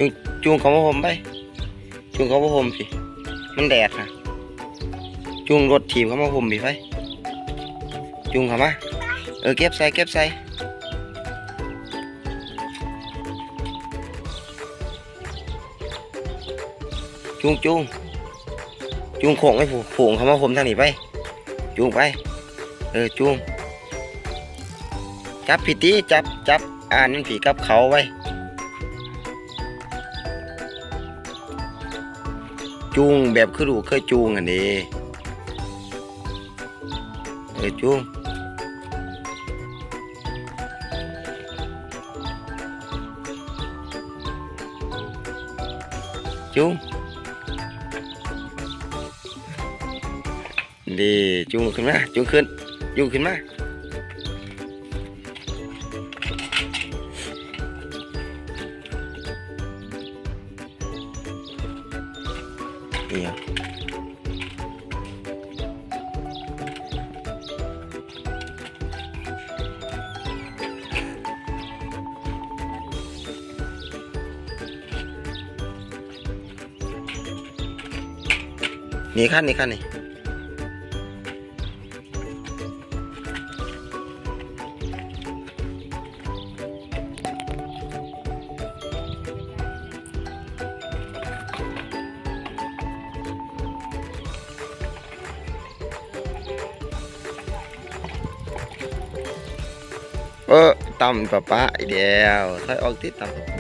ຈູງ ຈູງເຂົ້າມາຮົ່ມໄປ ຈູງເຂົ້າມາຮົ່ມພີ້ ມັນແດດນະ ຈູງລົດຖີບເຂົ້າມາຮົ່ມພີ້ໄປ ຈູງເຂົ້າມາ ເອີ ເກັບໃສ່ ເກັບໃສ່. ຈູງ ຈູງ ຈູງໂຄ້ງໄປພຸ້ນ ໂຄ້ງເຂົ້າມາຮົ່ມທາງນີ້ໄປ ຈູງໄປ ເອີ ຈູງ ຈັບພີ້ຕິ ຈັບ ຈັບ ອ່ານມັນພີ້ ກັບເຂົາໄວ້ ຈູງແບບຄືລູກເຄີຍຈູງຫັ້ນເດ. ເອີ ຈູງ ຈູງ ນີ້ ຈູງຂຶ້ນມາ ຈູງຂຶ້ນ ຈູງຂຶ້ນມາ. ອີຫຍັງ ນີ້ຄັນ ນີ້ຄັນນີ້. ເອີ ຕຳປະປະອີກແລ້ວ ຖອຍອອກຕິ ຕຳປະປະ.